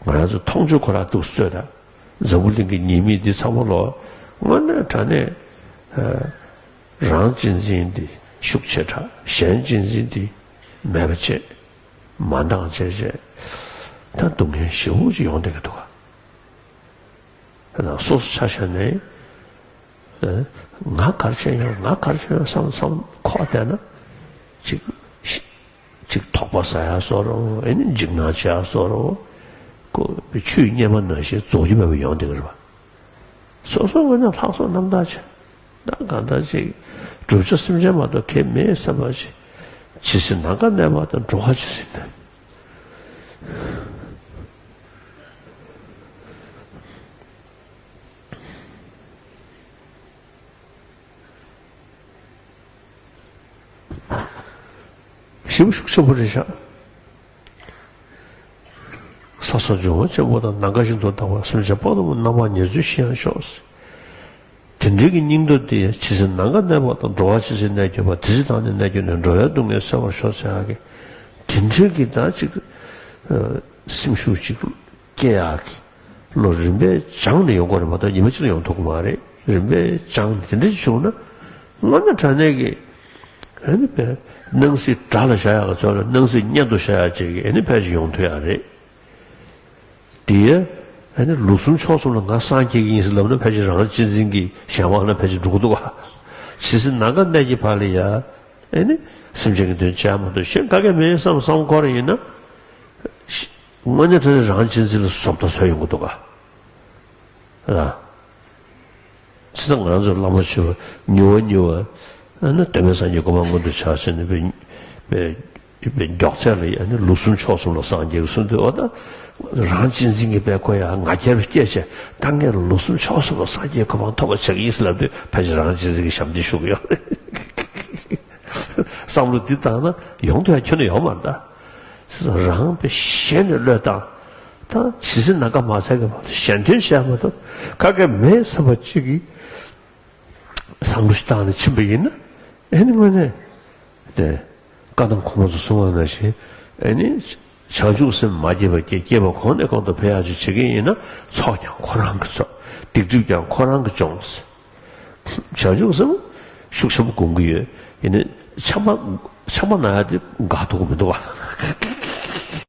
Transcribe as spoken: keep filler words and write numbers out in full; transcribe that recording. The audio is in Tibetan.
ང་རང་ཚོ་མཐོང་ཆོས་ཁོ་རང་འདུག་བཟོས་ད། འཛམ་བུ་གླིང་གི་ཉེས་དམིགས་འདི་ཚང་མ་ལོ་དངོས་གནས་དྲང་གནས། རང་གཅེས་འཛིན་འདི་ཤུགས་ཆེ་དྲགས། གཞན་གཅེས་འཛིན་འདི་མེད་པ་བྱས། མ་འདང་བྱས་བྱས། ད་སྡུག་བསྔལ་ཞེ་པོ་ཅིག་ཡོང་བསྡད་ཀྱི་འདུག་ག། ད་སོ་སོ་ཆ་བཞག་ནས། ཨ། ང་ག་རེ་བྱས་ཡོང་། ང་ག་རེ་བྱས་ཡོང་བསམ་བསམ་ཁོག་བསྡད་ན། ཅིག་ཅིག་དོགས་པ་ཟ་ཡག་བཟོ་འདྲ་བོ། ཨེ་ནི་འཇིགས་སྣང་བྱེད་ཡག་བཟོ་འདྲ་བོ། ཁོ་ཆུ་རྙེད་པ་ནང་བཞིན་རྫོགས་རྒྱུ་མེད་པ་ཡོང་བསྡད་ཀྱི་རེད་པ། སོ་སོའི་ངོས་ནས་ལྷག་བསམ་རྣམ་དག་བྱས། ད་གང་ལྟར་ཅིག་བསྒྲུབ་བྱ་སེམས་ཅན་མ་གཏོགས་གལ་མེད་བསམ་པ་ཅིག། ཇི་སྲིད་ནམ་མཁའ་གནས་པ་དང་། འགྲོ་བ་ཇི་སྲིད་གནས། ཞེ་པོ་ཤུགས་ཆེན་པོ་རེད་ཤག། ས་སོགས་འབྱུང་བ་ཆེན་པོ་དང་། ནམ་མཁའ་བཞིན་དུ་དག་པ། སེམས་ཅན་དཔག་ཏུ་མེད་པ། རྣམ་པར་ཉེར་འཚེ་ཞི་ཡང་ཤོག། དེ་འདྲའི་གི་སྙིང་སྟོབས་དེ། ཇི་སྲིད་ནམ་མཁའ་གནས་པ་དང་། འགྲོ་བ་ཇི་སྲིད་གནས་གྱུར་པ། དེ་སྲིད་བདག་ནི་གནས་གྱུར་ནས། འགྲོ་བའི་སྡུག་བསྔལ་སེལ་བར་ཤོག་ཟེར་ཡག་གི། དེ་འདྲའི་གི་ད་ཅིག་ཨ། སེམས་ཤུགས་ཅིག་སྐྱེ་ཡག་གི་བློ་རིམ་པས་སྦྱངས་ནས་ཡོང་དགོས་རེད་མ་གཏོགས། ཉི་མ་གཅིག་ལ་ཡོང་ཐུབ་ཀྱི་མ་རེད། རིམ་པས་སྦྱངས་ནས་དེ་འདྲ་ཅིག་བྱུང་ན། དངོས་གནས་དྲང་གནས་ཀྱི། ཨ་ནི་དཔེ་སྣང་སྲིད་དགྲ་ལ་བཞག་ཡག་གི་ཚོད་ལ། སྣང་སྲིད་གཉེན་དུ་བཞག་ཡག་ཅིག་གི། ཨ་ནི་ཕལ་ཆེར་ཡོང་ཐུབ་ཡག་རེད། དེ་ཡང་ཨ་ནི་ལུགས་གསུམ་ཕྱོགས་གསུམ་ལ་ང་སངས་རྒྱས་ཀྱི་ཡིན་ཟེར་ལབ་ན། ཕལ་ཆེར་རང་གཅེས་འཛིན་གྱི་གཞན་དབང་ལ་ཕལ་ཆེར་འགྲོ་གི་འདུག་ག། ཇི་སྲིད་ནམ་མཁའ་གནས་ཀྱི་བར་ལ་ཡ། ཨ་ནི་སེམས་ཅན་གྱི་དོན་བྱས་མ་གཏོགས་གཞན་ག་གེ་མེད་བསམ་བསམ་ཁོ་རང་ཡིན་ན། དངོས་གནས་དྲང་གནས་རང་གཅེས་འཛིན་ལ་བཟོ་ལྟ་བཟོས་ཡོང་གི་འདུག་ག། ལ། བྱས་ཙང་ང་རང་ཚོ་བླ་མ་ཆེ་བ་མྱུར་བ་མྱུར་བ། ཨ་ནི་གདོད་མའི་སངས་རྒྱས་གོ་འཕང་མངོན་དུ་བྱ་ཟེར་ནས་དཔེ་དཔེ་དཔེ་མགྱོགས་ཚད་ལ་ཡ། ཨ་ནི་ལུགས་གསུམ་ཕྱོགས་གསུམ་ལ་སངས་རྒྱས་ཀྱི་གསུངས་དུས། འོ་ད་རང་གཅེས་འཛིན་གྱི་དཔེ་ཁོ་ཡ་ང་རྒྱལ་སྐྱེས་བྱས། ད་ངས་ལུགས་གསུམ་ཕྱོགས་གསུམ་ལ་སངས་རྒྱས་གོ་འཕང་ཐོབ་པ་བྱེད་ཀྱི་ཡིན་ཟེར་ལབ་དུས། ཕལ་ཆེར་རང་གཅེས་འཛིན་གྱི་ཞབས་འདེགས་ཞུ་གི་ཡོད་རེད། བསམ་བློ་འདི་བཏང་ན་ཡོང་དུས་ཡང་ཁྱོན་ནས་ཡོང་མ་རེད་ད། བྱས་ཙང་རང་དཔེ་ཞེ་ནས་བློས་བཏང་། ད་ཇི་སྲིད་ནམ་མཁའ་མ་ཚད་ཀྱི་བར་དུ་གཞན་དོན་བྱས་མ་གཏོགས་ག་གེ་མེད་བསམ་པ་གཅིག་གིས་བསམ་བློ་ཞིག་བཏང་ནས་ཕྱིན་པ་ཡིན་ན། ཨེ་ནི་དངོས་གནས་དེ། བཀའ་གདམས་གོང་མ་ཚོ་གསུང་བ་ནང་བཞིན། ཨེ་ནི་བྱང་ཆུབ་སེམས་མ་སྐྱེས་པ་སྐྱེ། སྐྱེས་པ་གོང་ནས་གོང་དུ་འཕེལ་ཡག་ཅིག་བྱེད་ཀྱི་ཡིན་ན། ཚོགས་ཀྱང་ཁོ་རང་གིས་རྫོགས། སྡིག་སྒྲིབ་ཀྱང་ཁོ་རང་གིས་སྦྱོང་། བྱང་ཆུབ་སེམས་ཤུགས་ཆེན་པོ་སྒོམ་གྱི་ཡོད། ཡིན་ནའི་ཆམ་པ་ཆམ་པ་ན་ཡག་དེ་འགག་ཐུབ་ཀྱི་མི་འདུག་ག།